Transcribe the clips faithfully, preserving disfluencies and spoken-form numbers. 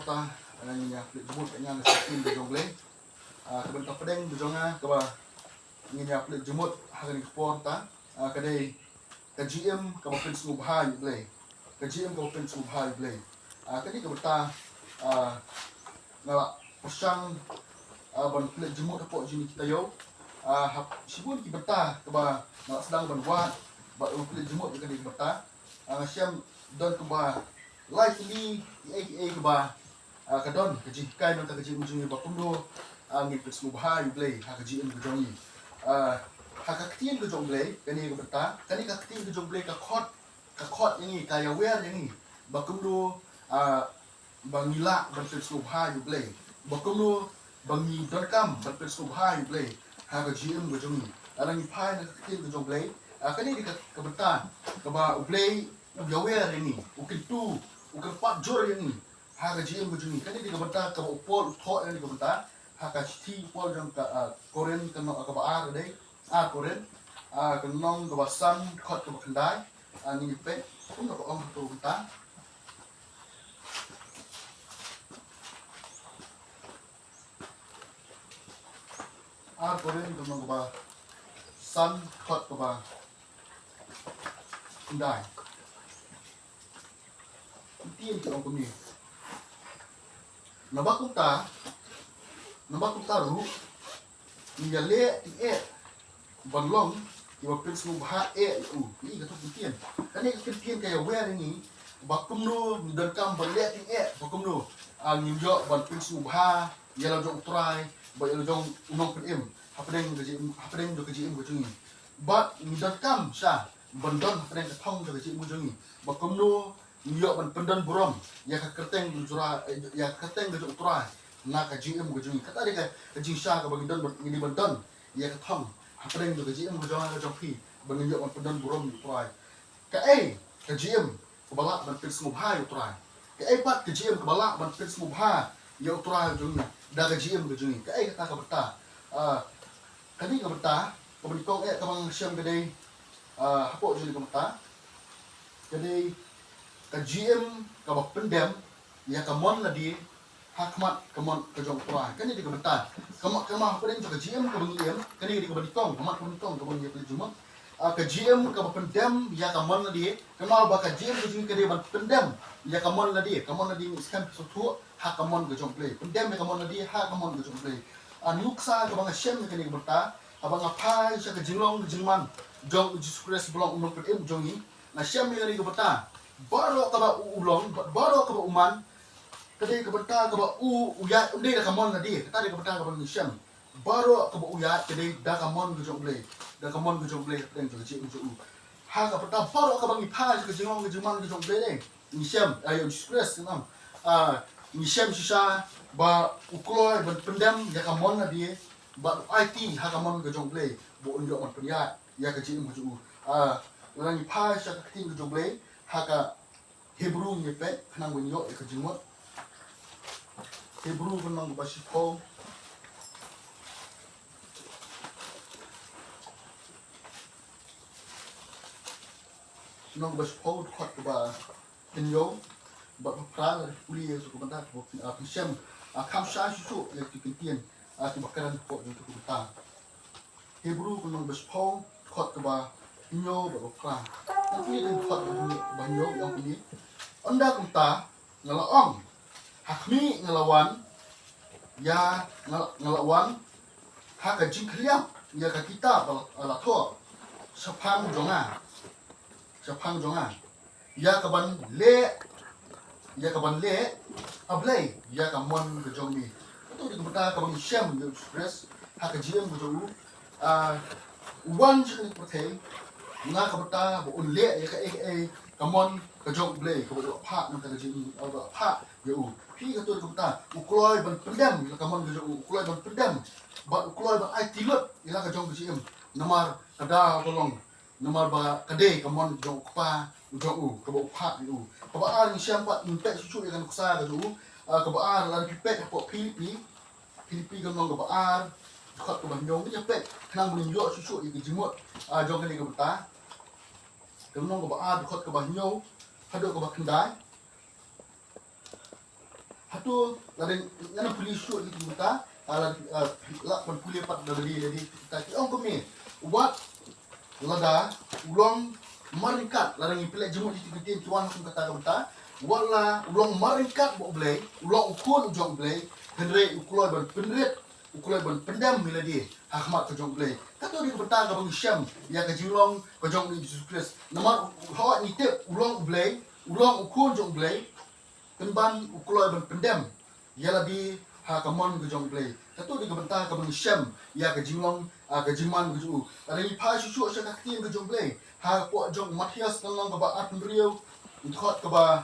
Ta, ah, ngin ïa pynleit jingmut ïa nga na ka ktien ka jong U Blei. Ah, ka bynta pdeng ka jong nga kaba ngin ïa pynleit jingmut ha kane ka por ta, ah, ka dei ka jingim kaba pynsngewbha ïa U Blei. Ka jingim kaba pynsngewbha ïa U Blei. Ah, kane ka bynta, ah, nga la pyrshang, ah, ban pynleit jingmut hapoh jong kita ïew. Ah, hap shibun ki bynta kaba nga la sdang ban wad bad ban pynleit jingmut ïa kane ka bynta. Ah, nga shem don kumba lai tylli kiei kiei kaba, ah, ka don ka jinghikai na ka bynta ka jingim jong ngi ba kumno, ah, ngin pynsngewbha ïa U Blei ha ka jingim ka jong ngi. Ah, ha ka ktien ka jong U Blei, kane ka bynta, kane ka ktien ka jong U Blei ka khot, ka khot ïa ngi, ka ïawer ïa ngi ba kumno, ah, ba ngi lah ban pynsngewbha ïa U Blei, ba kumno ba ngi donkam ban pynsngewbha ïa U Blei ha ka jingim ka jong ngi. Lada ngi phai na ka ktien ka jong U Blei, ah, kane dei ka, ka bynta kaba U Blei u ïawer ïa ngi, u kyntu, u kyrpad jur ïa ngi ha ka jingim ka jong ngi. Kane dei ka bynta kaba u Paul u thoh ïa kane ka bynta ha ka shithi u Paul jong ka, ah, Korinth ka lynnong kaba ar ka dei, ah, Korinth, ah, ka lynnong kaba san, dkhot kaba khyndai. Ah, ngin ïa peit kumno ka ong ha ka bynta. Ar Korinth ka lynnong kaba san, dkhot kaba khyndai. Ktien ka ong kumne. Naba kumta, naba kumta ruh, ngi ïaleh tyngeh ban long kiba pynsngewbha eh ïa u. Ïa kata ka ktien. Kane ka ktien ka ïawer ïa ngi ba kumno ngi donkam ban leh tyngeh, ba kumno, ah, ngin ïoh ban pynsngewbha ïa la jong U Trai bad ïa la jong u Nongpynim hapdeng ka jingim, hapdeng jong ka jingim ka jong ngi. Bad ngi donkam shisha ban don hapdeng ka thong jong ka jingim ka jong ngi ba kumno ngi ïoh ban pyndon burom ïa ka kyrteng jong U Trai, eh, ïa ka kyrteng ka jong U Trai na ka jingim ka jong ngi. Kata dei ka, ka jingshisha kaba ngi don, ngi dei ban don ïa ka thong hapdeng jong ka jingim ka jong nga ka jong phi, ba ngin ïoh ban pyndon burom ïa U Trai. Kaei ka jingim kaba lah ban pynsngewbha ïa U Trai? Kaei pat ka jingim kaba lah ban pynsngewbha ïa U Trai jong ngi da ka jingim ka jong ngi? Kaei kata ka bynta? Ah, kane ka bynta kaba nyngkong eh kaba nga shem ka dei, ah, hapoh jong kane ka bynta ka dei ka jingim kaba pyndem ïa ka mon lade ha khmat ka mon ka jong U Trai. Kane dei ka bynta. Ka mon, ka mon hapdeng jong ka jingim kaba ngi im, kane dei kaba nyngkong, ka mon kaba nyngkong kaba ngi ïa pynleit jingmut. Ah, ka jingim kaba pyndem ïa ka mon lade, ka mon ba ka jingim ka jong ngi ka dei ban pyndem ïa ka mon lade, ka mon lade ngi skhem phi sngewthuh, ha ka mon ka jong U Blei. Pyndem ïa ka mon lade ha ka mon ka jong U Blei. Ah, nuksa kaba nga shem ïa kane ka bynta, haba nga phai sha ka jinglong jingman jong U Jisu Khrist ba long U Nongpynim jong ngi, nga shem ïa kane ka bynta. Baroh kaba u, u long, ba, baroh kaba u man, ka dei ka bynta kaba u, u ïaid, um dei da ka mon lade, kata dei ka bynta kaba ngi shem. Baroh kaba u ïaid ka dei da ka mon ka jong U Blei, da ka mon ka jong U Blei hapdeng jong ka jingim jong u. Ha ka bynta baroh kaba ngi phai sha ka jinglong ka jingman ka jong U Blei dei, ngi shem, ah, ïa U Jisu Khrist, ngi shem, ah, ngi shem shisha ba u kloi ban pyndem ïa ka mon lade, ba u aiti ha ka mon ka jong U Blei, ba un ïoh ban pynïaid ïa ka jingim ka jong u. Ah, lada ngi phai sha ka ktien ka jong U Blei ha ka Hebru, ngi peit, khnang ba ngin ïoh ïa ka jingmut. Hebru ka lynnong kaba shiphew. Lynnong kaba shiphew, dkhot kaba hynñiew bad ba phra, la pule ïa kata ka bynta kaba, ah, pynshem, ah, kham shai shuh shuh ïa ki kyntien, ah, kiba kren hapoh jong kata ka bynta. Hebru ka lynnong ba shiphew, dkhot kaba hynñiew bad ba phra. Ngan pule dkhot ba hynñiew, ba hynñiew, ong kumne. Ynda kumta, nga la ong, ha khmih nga la wan ïa, nga, nga la wan ha ka jingkhylliap ïa ka kitab ba la, la thoh shaphang jong nga, shaphang jong nga, ïa kaban leh, ïa kaban leh, A Blei, ïa ka mon ka jong me. Kato dei ka bynta kaba ngi shem ïa U Jisu Khrist ha ka jingim ka jong u. Ah, u wan sha kane ka pyrthei na ka bynta ba un leh ïa kaei kaei ka mon ka jong U Blei kaba u la phah na ka bynta ka jingim, ah, ba u la phah ïa u. Phi, kato dei ka bynta u kloi ban pyndem ïa ka mon ka jong u, u kloi ban pyndem bad u kloi ban aiti lut ïa la ka jong ka jingim. Namar ka daw ka long, namar ba ka dei ka mon jong u Kpa jong u kaba u phah ïa u. Kaba ar, ngi shem pat, ngi peit shuh shuh ïa ka nuksa ka jong u. Ah, kaba ar, lada phi peit hapoh Philippi, Philippi ka lynnong kaba ar, dkhot kaba hynñiew, ngin ïa peit khnang ba ngin ïoh shuh shuh ïa ka jingmut, ah, jong kane ka bynta. Ka lynnong kaba ar, dkhot kaba hynñiew haduh kaba khyndai. Ha, To, la dang ngan pule shuh ïa kata. Ah, la, ah, la ban pule pat da dei, da dei, ta ki ong kumne. Wat lada u long marryngkat, lada ngi pule jingmut ïa ki ktien ki wan kum kata ka bynta. Wat la u long marryngkat bad U Blei, u long u khun u jong U Blei, hynrei u kloi ban pynrit, u kloi ban pyndem ïa lade ha khmat ka jong U Blei. Kato dei ka bynta kaba ngi shem ïa ka jinglong ka jong U Jisu Khrist. Namar u, u, hooid ngi tip u long U Blei, u long u khun jong U Blei. Pynban u kloi ban pyndem ïa lade ha ka mon ka jong U Blei. Kato dei ka bynta kaba ngi shem ïa ka jinglong, ah, ka jingman ka jong u. Lada ngi phai shuh shuh sha ka ktien ka jong U Blei, hapoh jong Mathaios ka lynnong kaba arphew hynriew, dkhot kaba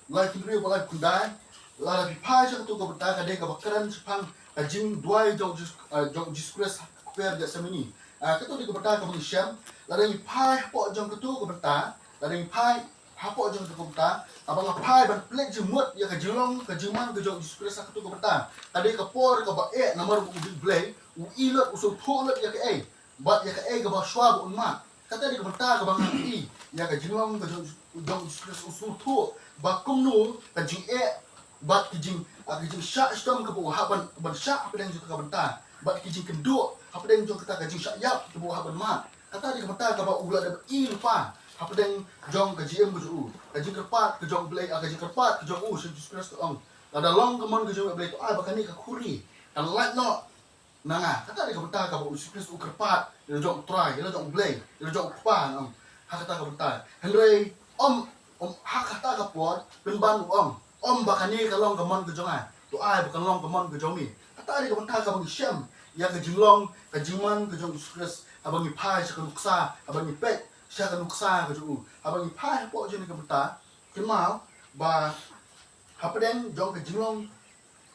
laiphew hynriew bad laiphew khyndai. Lada phi phai sha kato ka bynta, ka dei kaba kren shaphang ka jingduwai jong Jis-, ah, jong Jisu Khrist ha ka kper Gethsemane. Ah, kato dei ka bynta kaba ngi shem. Lada ngi phai hapoh jong kato ka bynta, lada ngi phai hapoh jong kato ka bynta, haba nga phai ban pule jingmut ïa ka jinglong ka jingman ka jong Jisu Khrist ha kato ka bynta, ka dei ka por kaba eh, namar ba u dei U Blei, u i lut, u sngewthuh lut ïa kaei bad ïa kaei kaba shuwa ba un mad. Kata dei ka bynta kaba nga i ïa ka jinglong ka jong, jong Jisu Khrist, u sngewthuh ba kumno ka jingeh bad ki jing, ah, ki jingshah shitom kaba u hap ban, ban shah hapdeng jong ka bynta, bad ki jingkynduh hapdeng jong kata ka jingshah ïap kaba u hap ban mad. Kata dei ka bynta kaba u la dep i lypa hapdeng jong ka jingim ka jong u. Ka jingkyrpad ka jong U Blei, ah, ka jingkyrpad ka jong u sha Jisu Khrist, ka ong, lada long ka mon ka jong me, Blei, to ai ba kane ka khuri kan lait noh na nga. Kata dei ka bynta kaba u Jisu Khrist u kyrpad ïa la jong U Trai, ïa la jong U Blei, ïa la jong U Kpa, ong, ha kata ka bynta. Hynrei ym, ym ha kata ka por pynban u ong, ym ba kane ka long ka mon ka jong nga, to ai ba kan long ka mon ka jong me. Kata dei ka bynta kaba ngi shem ïa ka jinglong ka jingman ka jong Jisu Khrist haba ngi phai sha ka nuksa, haba ngi peit sha ka nuksa ka jong u. Haba ngi phai hapoh jong kane ka bynta, kynmaw ba hapdeng jong ka jinglong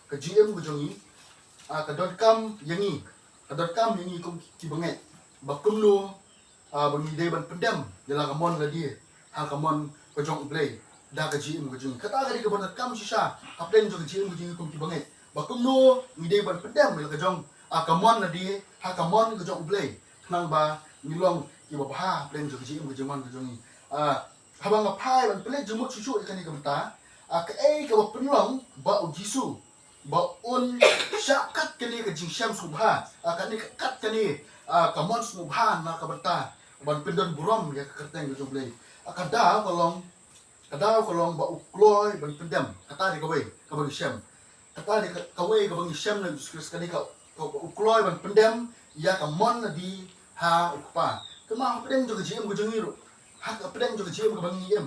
ka jingim ka jong ngi, ah, ka donkam ïa ngi, ka donkam ïa ngi kum ki bangeit, ba kumno, ah, ba ngi dei ban pyndem ïa la ka mon lade ha ka mon ka jong U Blei da ka jingim ka jong ngi. Kata ka dei kaba donkam shisha hapdeng jong ka jingim ka jong ngi kum ki bangeit, ba kumno ngi dei ban pyndem ïa la ka jong, ah, ka mon lade ha ka mon ka jong U Blei, khnang ba ngi long kiba bha hapdeng jong ka jingim ka jingman ka jong ngi. Ah, haba nga phai ban pule jingmut shuh shuh ïa kane ka bynta, ah, kaei kaba pynlong ba u Jisu ba un shah kat kane ka jingshem sngewbha, ah, kane ka, kat kane, ah, ka mon sngewbha na ka bynta ban pyndon burom ïa ka kyrteng ka jong U Blei. Ah, ka daw ka long, ka daw ka long ba u kloi ban pyndem. Kata dei kawei kaba ngi shem. Kata dei ka, kawei kaba ngi shem na Jisu Khrist, ka dei ka, ka, u kloi ban pyndem ïa ka mon lade ha U Kpa. Kynmaw hapdeng jong ka jingim ka jong ngi ruh, ha, hapdeng jong ka jingim kaba ngi im,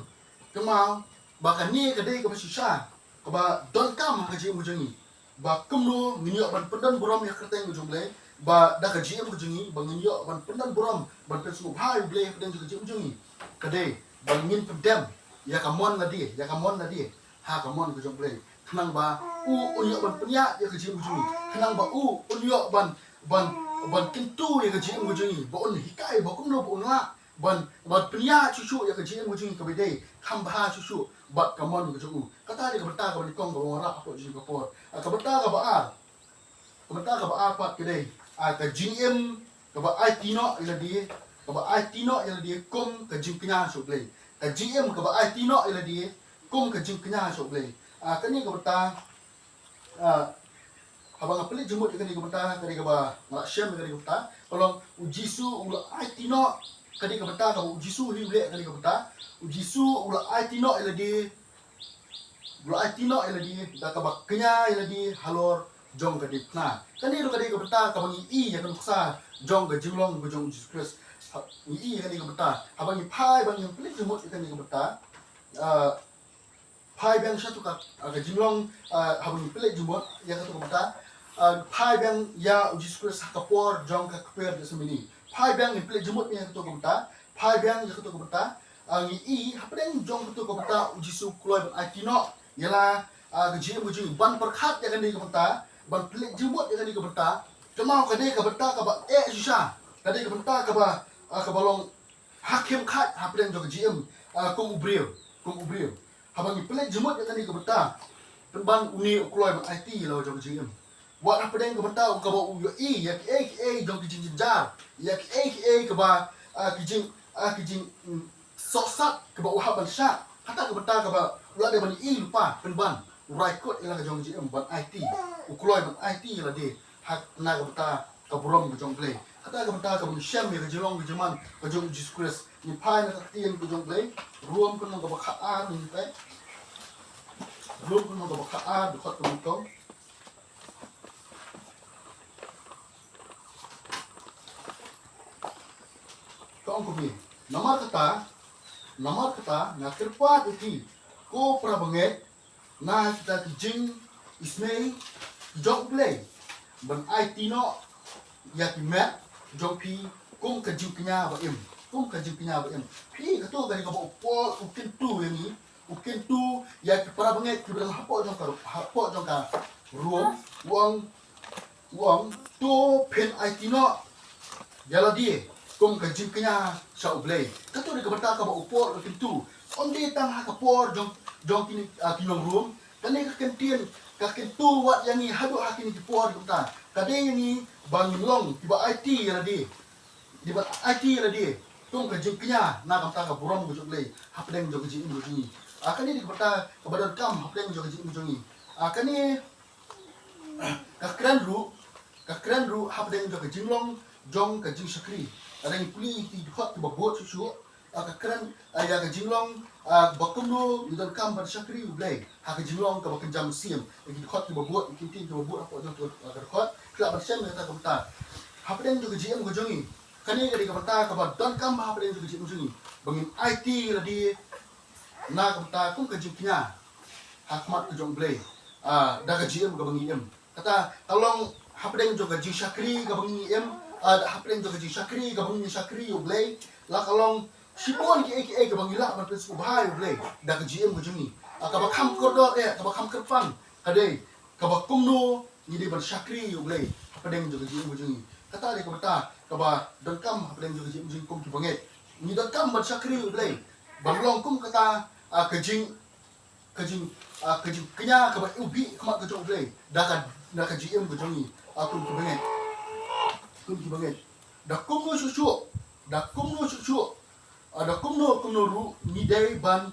kynmaw ba kane ka dei kaba shisha kaba donkam ha ka jingim ka jong ngi, ba kumno ngin ïoh ban pyndon burom ïa ka kyrteng ka jong U Blei, ba da ka jingim ka jong ngi ba ngin ïoh ban pyndon burom, ban pynsngewbha ïa U Blei hapdeng jong ka jingim ka jong ngi, ka dei ba ngin pyndem ïa ka mon lade, ïa ka mon lade ha ka mon ka jong U Blei, khnang ba u un ïoh ban pynïaid ïa ka jingim ka jong ngi, khnang ba u un ïoh ban, ban, ban kyntu ïa ka jingim ka jong ngi, ba un hikai ba kumno ba un lah ban, ban pynïaid shuh shuh ïa ka jingim ka jong ngi kaba dei kham bha shuh shuh bad ka mon ka jong u. Kata dei ka bynta kaba nyngkong kaba nga wanrah hapoh jong ka por. Ah, ka bynta kaba ar, ka bynta kaba ar pat ka dei, ah, ka jingim kaba aiti noh ïa lade, kaba aiti noh ïa lade kum ka jingkñia sha U Blei. Ka jingim kaba aiti noh ïa lade kum ka jingkñia sha U Blei. Ah, kane ka bynta, ah, haba nga pule jingmut ïa kane ka bynta, ka dei kaba nga la shem ïa kane ka bynta, ka long u Jisu u la aiti noh, ka dei ka bynta kaba u Jisu hi u leh ïa kane ka bynta. U Jisu u la aiti noh ïa lade, u la aiti noh ïa lade da kaba kñia ïa lade halor jong ka diengphna. Kane ruh ka dei ka bynta kaba ngi i ïa ka nuksa jong ka jinglong ka jong u Jisu Khrist. Ha, ngi i ïa kane ka bynta haba ngi phai, ba ngi pule jingmut ïa kane ka bynta. Ah, phai biang sha tu ka, ah, ka jinglong, ah, haba ngi pule jingmut ïa kato ka bynta. Ah, phai biang ïa u Jisu Khrist ha ka por jong ka kper Gethsemane. Phai biang, ngi pule jingmut ïa kato ka bynta. Phai biang ïa kato ka bynta. Ah, ngi i hapdeng jong kato ka bynta u Jisu u kloi ban aiti noh ïa la, ah, ka jingim ka jong ngi, ban pyrkhat ïa kane ka bynta, ban pule jingmut ïa kane ka bynta. Kynmaw ka dei ka bynta kaba eh shisha, ka dei ka bynta kaba, ah, kaba long ha khim khat hapdeng jong ka jingim, ah, kum u briew, kum u briew. Haba ngi pule jingmut ïa kane ka bynta, pynban une u kloi ban aiti ïa la jong ka jingim. Wat hapdeng ka bynta kaba u ïohi ïa kiei kiei jong ki jingjynjar, ïa kiei kiei kaba, ah, ki jing, ah, ki jing, mm, sohsat kaba u hap ban shah. Kata ka bynta kaba u la dei ban i lypa, pynban u rai kut ïa la ka jong ka jingim ban aiti, u kloi ban aiti ïa lade ha na ka bynta ka burom ka jong U Blei. Kata ka bynta ka ban shem ïa ka jinglong ka jingman ka jong U Jisu Khrist. Ngi phai na ka ktien ka jong U Blei, Rom ka lynnong kaba khatar ngi peit. Rom ka lynnong kaba khatar dkhot kaba nyngkong. Ka ong kumne, namar kata, namar kata nga kyrpad ïa phi, ko para bangeit, na kita ki jingisynei ki jong U Blei, ban aiti noh ïa ki met ki jong phi kum ka jingkñia ba im, kum ka jingkñia ba im. Phi, kato ka dei kaba u Paul u kyntu ïa ngi, u kyntu ïa ki para bangeit kiba dang hapoh jong ka, hapoh jong ka Rom, u ong, u ong, to phin aiti noh ïa lade kum ka jingkñia sha U Blei. Kato dei ka bynta kaba u Paul u kyntu. Ym dei tang ha ka por jong, jong kine, ah, ki nong Rom. Kane ka ktien ka kyntu wat ïa ngi haduh ha kine ki por ki bynta. Ka dei ïa ngi ba ngin long kiba aiti ïa lade, kiba aiti ïa lade kum ka jingkñia na ka bynta ka burom ka jong U Blei hapdeng jong ka jingim ka jong ngi. Ah, kane dei ka bynta kaba donkam hapdeng jong ka jingim ka jong ngi. Ah, kane ka kren ruh, ka kren ruh hapdeng jong ka jinglong jong ka jingshakri. Lada ngi pule ïa ki dkhot kiba bud shuh shuh, ah, ka kren, ah, ïa ka jinglong, ah, ba kumno ngi donkam ban shakri U Blei ha ka jinglong kaba kynja mynsiem. Ïa ki dkhot kiba bud, ïa ki ktien kiba bud hapoh jong ka, ah, ka dkhot, phi lah ban shem ïa kata ka bynta. Hapdeng jong ka jingim ka jong ngi, kane ka dei ka bynta kaba donkam hapdeng jong ka jingim jong ngi, ba ngin aiti lade na ka bynta kum ka jingkñia ha khmat ka jong U Blei, ah, da ka jingim kaba ngi im. Kata ka long hapdeng jong ka jingshakri kaba ngi im, ah, da hapdeng jong ka jingshakri kaba ngi shakri ïa U Blei, la ka long shibun kiei kiei kaba ngi lah ban pynsngewbha ïa U Blei da ka jingim ka jong ngi. Ah, kaba kham kordor eh, kaba kham kyrpang ka dei kaba kumno ngi dei ban shakri ïa U Blei hapdeng jong ka jingim ka jong ngi. Kata dei ka bynta kaba donkam hapdeng jong ka jingim jong ngi kum ki bangeit. Ngi donkam ban shakri ïa U Blei, ban long kum kata, ah, ka jing, ka jing, ah, ka jingkñia kaba u bih khmat ka jong U Blei da ka, da ka jingim ka jong ngi, ah, kum ki bangeit, kum ki bangeit. Da kumno shuh shuh, da kumno shuh shuh, ah, da kumno kumno ruh ngi dei ban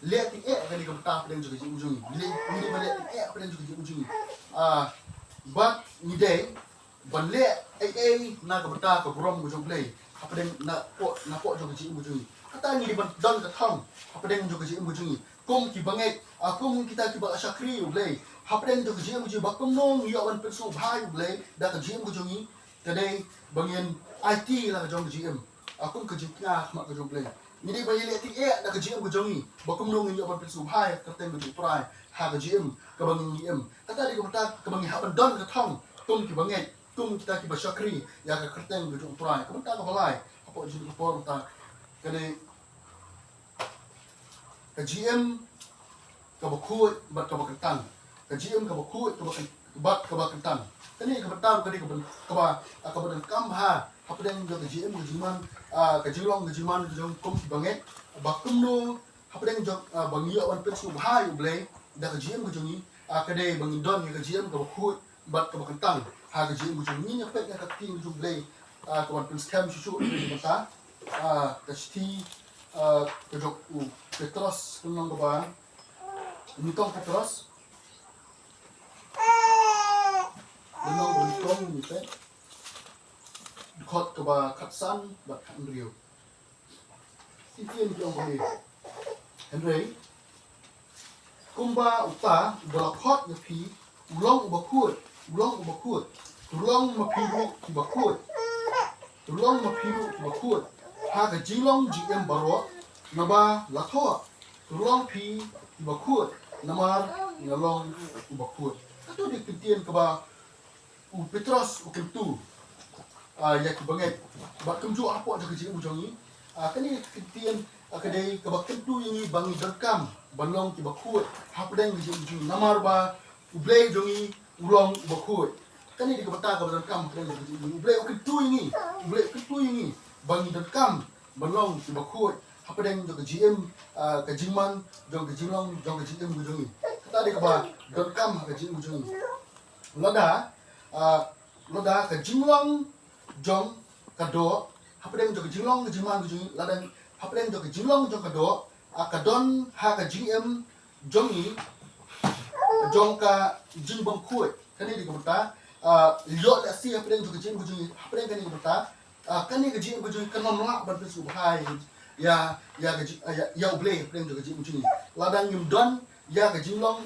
leh tyngeh kane ka bynta hapdeng jong ka jingim jong ngi. Ngi dei, ngi dei ban leh tyngeh hapdeng jong ka jingim jong ngi. Ah, bad ngi dei ban leh ei ei na ka bynta ka burom ka jong U Blei hapdeng, napoh, napoh jong ka jingim ka jong ngi. Kata ngi dei ban don ka thong hapdeng jong ka jingim ka jong ngi kum ki bangeit, ah, kum kita kiba la shakri ïa U Blei. Hapdeng jong ka jingim ka jong ngi, ba kumno ngi ïoh ban pynsngewbha ïa U Blei da ka jingim ka jong ngi, ka dei ba ngin aiti la ka jong ka jingim, ah, kum ka jingkñia ha khmat ka jong U Blei. Ngi dei ban ïaleh tyngeh da ka jingim ka jong ngi ba kumno ngin ïoh ban pynsngewbha ïa ka kyrteng ka jong U Trai ha ka jingim kaba ngi im. Kata dei ka bynta kaba ngi hap ban don ka thong kum ki bangeit, kum kita kiba shakri ïa ka kyrteng ka jong U Trai. Ka bynta kaba lai hapoh jong ka por mynta ka dei ka jingim kaba khuid bad kaba kyntang. Ka jingim kaba khuid kaba kyn-, bad kaba kyntang. Kane ka bynta ka dei ka byn-, kaba, ah, kaba donkam bha hapdeng jong ka jingim ka jingman, ah, ka jinglong ka jingman ka jong kum ki bangeit. Ba kumno hapdeng jong, ah, ba ngi ïoh ban pynsngewbha ïa U Blei da ka jingim ka jong ngi, ah, ka dei ba ngin don ïa ka jingim kaba khuid bad kaba kyntang ha ka jingim ka jong ngi. Ngin ïa peit ïa ka ktien ka jong U Blei, ah, ka wan pynskhem shuh shuh ïa ka bynta, ah, ka shithi, ah, ka jong u Petros, lynnong kaba nyngkong Petros, lynnong kaba nyngkong, ngi peit dkhot kaba khatsan bad khathynriew. Ki ktien ki ong kumne: Hynrei kumba uta uba la khot ïa phi u long uba khuid, u long uba khuid, to long ma phi ruh kiba khuid, to long ma phi ruh kiba khuid ha ka jinglong jingim baroh, naba la thoh, to long phi kiba khuid, namar nga long uba khuid. Kato dei ka ktien kaba u Petros u kyntu, ah, ïa ki bangeit. Bad kumjuh hapoh jong ka jingim jong ngi, ah, kane ka ktien, ah, ka dei kaba kyntu ïa ngi ba ngi donkam ban long kiba khuid hapdeng ka jingim jong ngi, namar ba U Blei jong ngi u long uba khuid. Kane dei ka bynta kaba donkam hapdeng ka jingim jong ngi. U Blei u kyntu ïa ngi, U Blei u kyntu ïa ngi ba ngi donkam ban long kiba khuid hapdeng jong ka jingim, ah, ka jingman, jong ka jinglong, jong ka jingim ka jong ngi. Kata dei kaba donkam ha ka jingim ka jong ngi. Lada, ah, lada ka jinglong jong ka doh hapdeng jong ka jinglong ka jingman ka jong ngi, lada hapdeng jong ka jinglong jong ka doh, ah, ka don ha ka jingim jong ngi, jong ka jingbymkhuid. Kane dei ka bynta, ah, ïoh lehse hapdeng jong ka jingim ka jong ngi, hapdeng kane ka bynta, ah, kane ka jingim ka jong ngi kan ym lah ban pynsngewbha ïa, ïa ka jing, ah, ïa, ïa U Blei hapdeng jong ka jingim ka jong ngi. Lada ngim don ïa ka jinglong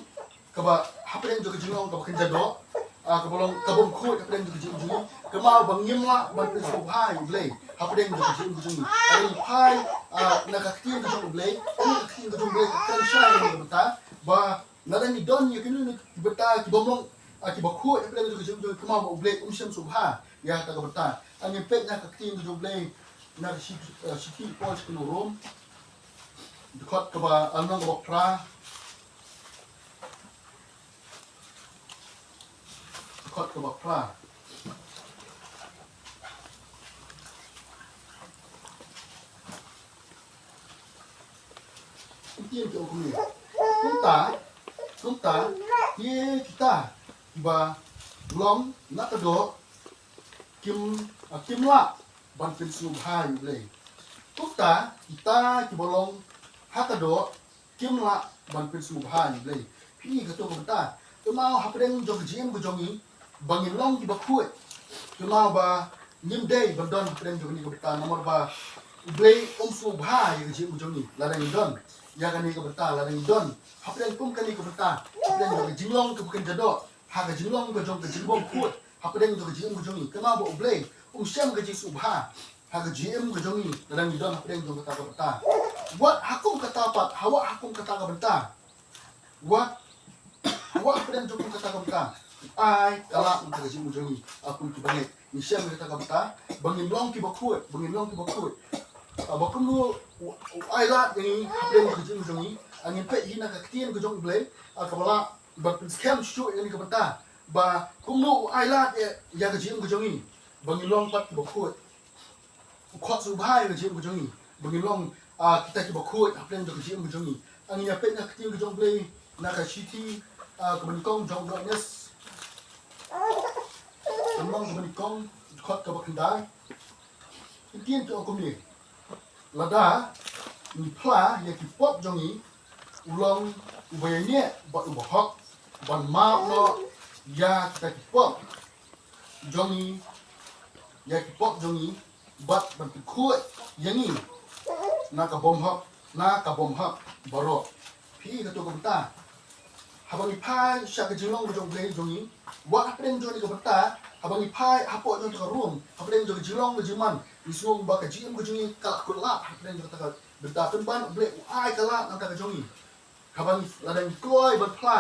kaba hapdeng jong ka jinglong kaba kynja doh, ah, kaba long, ka bymkhuid hapdeng jong ka jingim jong ngi, kumno ba ngim lah ban pynsngewbha ïa U Blei hapdeng jong ka jingim ka jong ngi. Hynrei phai, ah, na ka ktien ka jong U Blei, na ka ktien ka jong U Blei ka kren shai ïa kane ka bynta ba lada ngi don ïa kine ki bynta ki bym long, ah, kiba khuid hapdeng jong ka jingim jong ngi, kumno ba U Blei um shym sngewbha ïa kata ka bynta. Ngin peit na ka ktien ka jong U Blei na ka shi-, ah, shithi Paul sha ki nong Rom, dkhot kaba, ah, lynnong kaba phra. Dkhot kaba phra. Ktien ki ong kumne. Kumta, kumta, ïa kita kiba long na ka doh kim, ah, kim lah ban pynsngewbha ïa U Blei. Kumta, kita kiba long ha ka doh kim lah ban pynsngewbha ïa U Blei. Phi i kato ka bynta. Kumno hapdeng jong ka jingim ka jong ngi ba ngin long kiba khuid. Kumno ba ngim dei ban don hapdeng jong kane ka bynta namar ba U Blei um sngewbha ïa ka jingim ka jong ngi lada ngi don ïa kane ka bynta, lada ngi don hapdeng kum kane ka bynta, hapdeng jong ka jinglong kaba kynja doh, ha ka jinglong ka jong ka jingbymkhuid hapdeng jong ka jingim ka jong ngi. Kumno ba U Blei um shem ka jingsngewbha ha ka jingim ka jong ngi lada ngi don hapdeng jong kata ka bynta. Wat ha kum kata pat, ha, wat ha kum kata ka bynta. Wat, wat hapdeng jong kum kata ka bynta. Ai ka lad na ka jingim ka jong ngi, ah, kum kiba ngeit. Ngi shem kata ka bynta ba ngin long kiba khuid, ba ngin long kiba khuid. Ah, ba kumno u, u ai lad ïa ngi hapdeng ka jingim ka jong ngi. Ah, ngin peit hi na ka ktien ka jong U Blei, ah, kaba lah ban pynskhem shuh ïa kane ka bynta ba kumno u ai lad ïa, ïa ka jingim ka jong ngi ba ngin long pat kiba khuid. U khot sngewbha ïa ka jingim ka jong ngi ba ngin long, ah, kita kiba khuid hapdeng jong ka jingim ka jong ngi. Ngin ïa peit na ka ktien ka jong U Blei na ka shithi, ah, kaba nyngkong jong u Johannes, lynnong kaba nyngkong, dkhot kaba khyndai. Ktien ki ong kumne. Lada ngi phla ïa ki pop jong ngi, U long uba ïaineh bad uba hok ban map noh ïa kita ki pop jong ngi, ïa ki pop jong ngi, bad ban pynkhuid ïa ngi na ka bymhok, na ka bymhok baroh. Phi i kato ka bynta. Haba ngi phai sha ka jinglong ka jong U Blei jong ngi, wat hapdeng jong kane ka bynta, haba ngi phai hapoh jong kata ka rum, hapdeng jong ka jinglong ka jingman, ngi sngew ba ka jingim ka jong ngi ka la kut lad hapdeng jong kata ka bynta, pynban U Blei u ai ka lad na ka bynta ka jong ngi. Haba ngi, lada ngi kloi ban phla,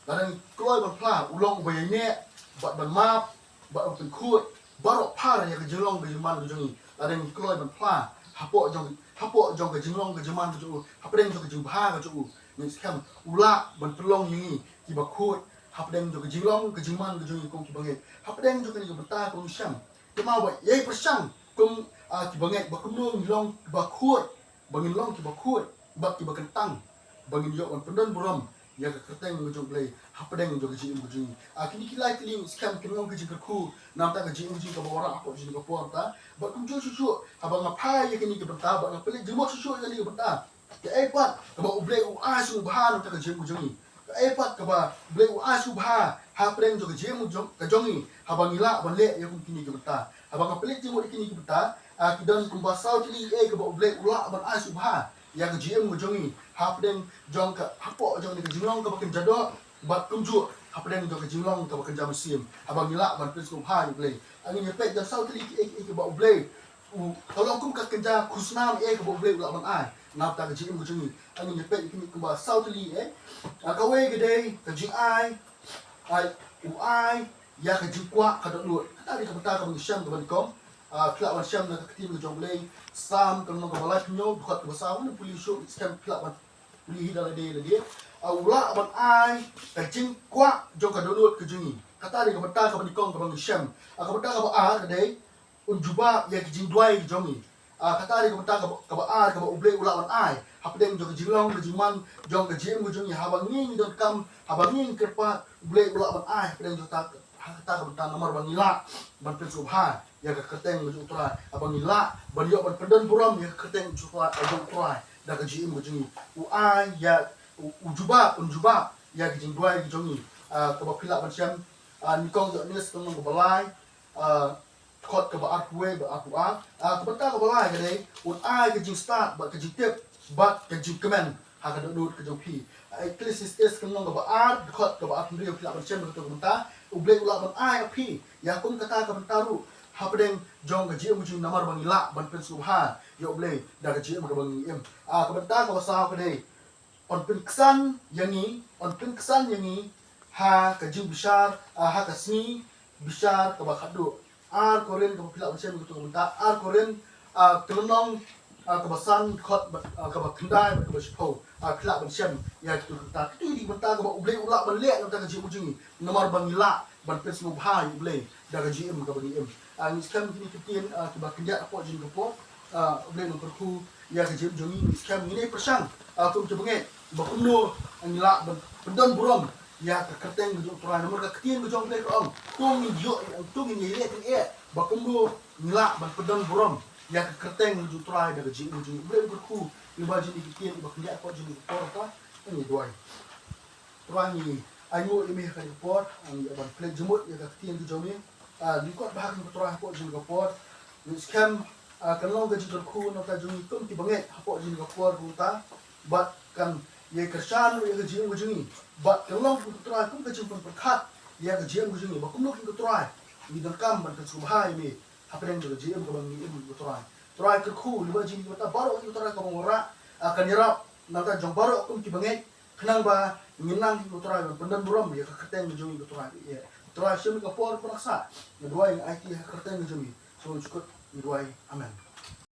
lada ngi kloi ban phla, U long uba ïaineh bad ban map bad ban pynkhuid baroh phar ïa ka jinglong ka jingman ka jong ngi. Lada ngi kloi ban phla hapoh jong, hapoh jong ka jinglong ka jingman ka jong U, hapdeng jong ka jingbha ka jong U, ngi skhem U lah ban pynlong ïa ngi kiba khuid hapdeng jong ka jinglong ka jingman ka jong ngi kum kiba ngeit. Hapdeng jong kane ka bynta ka long shem, kumno ba ïa pyrshang kum, ah, kiba ngeit ba kumno ngi long kiba khuid, ba ngin long kiba khuid bad kiba kyntang, ba ngin ïoh ban pyndon burom ïa ka kyrteng ka jong U Blei hapdeng jong ka jingim ka jong ngi. Ah, kine ki lai tylli ngi skhem kin long ka jingkyrkhu na ka bynta ka jingim ka jong ngi kaba wanrah hapoh jong kane ka por mynta. Bad kumjuh shuh shuh haba nga phai ïa kine ki bynta bad nga pynleit jingmut shuh shuh ïa kine ki bynta, kaei pat kaba U Blei u ai sngewbha na ka bynta ka jingim ka jong ngi. Kaei pat kaba U Blei u ai sngewbha hapdeng jong ka jingim jong, ka jong ngi, haba ngi lah ban leh ïa kum kine ki bynta. Haba nga pynleit jingmut ïa kine ki bynta, ah, ki don kumba saw tylli eh kaba U Blei u lah ban ai sngewbha ïa ka jingim ka jong ngi hapdeng jong ka, hapoh jong kane ka jinglong kaba kynja doh bad kumjuh hapdeng jong ka jinglong kaba kynja mynsiem. Haba ngi lah ban pynsngewbha ïa U Blei, ah, ngin ïa peit don saw tylli kiei kiei kaba U Blei u, ka long kum ka kynja khusnam eh kaba U Blei u lah ban ai na ka bynta ka jingim ka jong ngi. Ah, ngin ïa peit ïa kine kumba saw tylli eh. Ah, kawei ka dei ka jingai, ai, u ai ïa ka jingkwah ka dohnud. Kata dei ka bynta kaba ngi shem kaba nyngkong. Ah, phi lah ban shem na ka ktien ka jong U Blei, Salm ka lynnong kaba laiphew hynñiew, dkhot kaba saw, ngan pule shuh, ngi skhem phi lah ban pule hi da lade lade. Ah, u lah ban ai ka jingkwah jong ka dohnud ka jong ngi. Kata dei ka bynta kaba nyngkong kaba ngi shem. Ah, ka bynta kaba ar ka dei un jubab ïa ki jingduwai ki jong ngi. Ah, kata dei ka bynta kaba, kaba ar kaba U Blei u lah ban ai hapdeng jong ka jinglong ka jingman jong ka jingim ka jong ngi. Haba ngi ngi donkam, haba ngi ngi kyrpad, U Blei u lah ban ai hapdeng jong kata, ha kata ka bynta namar ba ngi lah ban pynsngewbha ïa ka kyrteng ka jong U Trai. Haba ngi lah ban ïoh ban pyndon burom ïa ka kyrteng ka jong U Trai, ka jong U Trai da ka jingim ka jong ngi. U ai ïa, u, u jubab, un jubab ïa ka jingduwai ka jong ngi, ah, kaba phi lah ban shem, ah, nyngkong Ïoannis ka lynnong kaba lai, ah, dkhot kaba arphew wei bad arphew ar. Ah, ka bynta kaba lai ka dei, un ai ka jingstad bad ka jingtip bad ka jingkmen ha ka dohnud ka jong phi. Ah, Ecclesiastes ka lynnong kaba ar, dkhot kaba arphew hynriew, phi lah ban shem kato ka bynta. U Blei u lah ban ai ïa phi ïa kum kata ka bynta ruh hapdeng jong ka jingim jong ngi, namar ba ngi lah ban pynsngewbha ïa U Blei da ka jingim kaba ngi im. Ah, ka bynta kaba saw ka dei, yn pynksan ïa ngi, yn pynksan ïa ngi ha ka jingbishar, ah, ha ka sngi bishar kaba khatduh. Ar Korinth, kaba phi lah ban shem kato ka bynta, Ar Korinth, ah, ka lynnong, ah, kaba san, dkhot ba, ah, kaba khyndai bad kaba shiphew. Ah, phi lah ban shem ïa kato ka bynta. Kato ka dei ka bynta kaba U Blei u lah ban leh na ka bynta ka jingim jong ngi, namar ba ngi lah ban pynsngewbha ïa U Blei da ka jingim kaba ngi im. Ah, ngi skhem kine ki ktien, ah, kiba khyndiat hapoh jong ka por, ah, U Blei un kyrkhu ïa ka jingim jong ngi. Ngi skhem, ngin ïa pyrshang, ah, kum ki bangeit ba kumno ngi lah ban pyndon burom ïa ka kyrteng ka jong U Trai, namar ka ktien ka jong U Blei ka ong, to ngin ïoh, to ngin ïaleh tyngeh ba kumno ngi lah ban pyndon burom ïa ka kyrteng ka jong U Trai da ka jingim jong ngi. U Blei un kyrkhu ïa ba jong ngi ki ktien kiba khyndiat hapoh jong ka por. Ngin ïa duwai. Trai, ngi ainguh ïa me ha kane ka por, ngi ïa ban pynleit jingmut ïa ka ktien ka jong me. Ah, lyngkot bha kane ko Trai hapoh jong ka por. Ngi skhem, ah, kan long ka jingkyrkhu na ka bynta jong ngi kum ki bangeit hapoh jong ka por kumta. Bad kan ïa kyrshan ruh ïa ka jingim ka jong ngi. Bad kan long kane ko Trai kum ka jingpynpyrkhat ïa ka jingim ka jong ngi. Ba kumno kane ko Trai ngi donkam ban pynsngewbha ïa me hapdeng ka jingim kaba ngi im, ko Trai. Trai, kyrkhu lyngba jong ngi bynta baroh, ko Trai, kaba ngi wanrah, ah, kan ïarap na ka bynta jong baroh kum ki bangeit. Khnang ba ngin nang, ko Trai, ban pyndon burom ïa ka kyrteng ka jong ngi, ko Trai. Ïa, Trai, shim ïa ka por kaba ngi sah. Ngi duwai, ngi aiti ha ka kyrteng ka jong me. Sngewbha sngewthuh ngi duwai. Amen.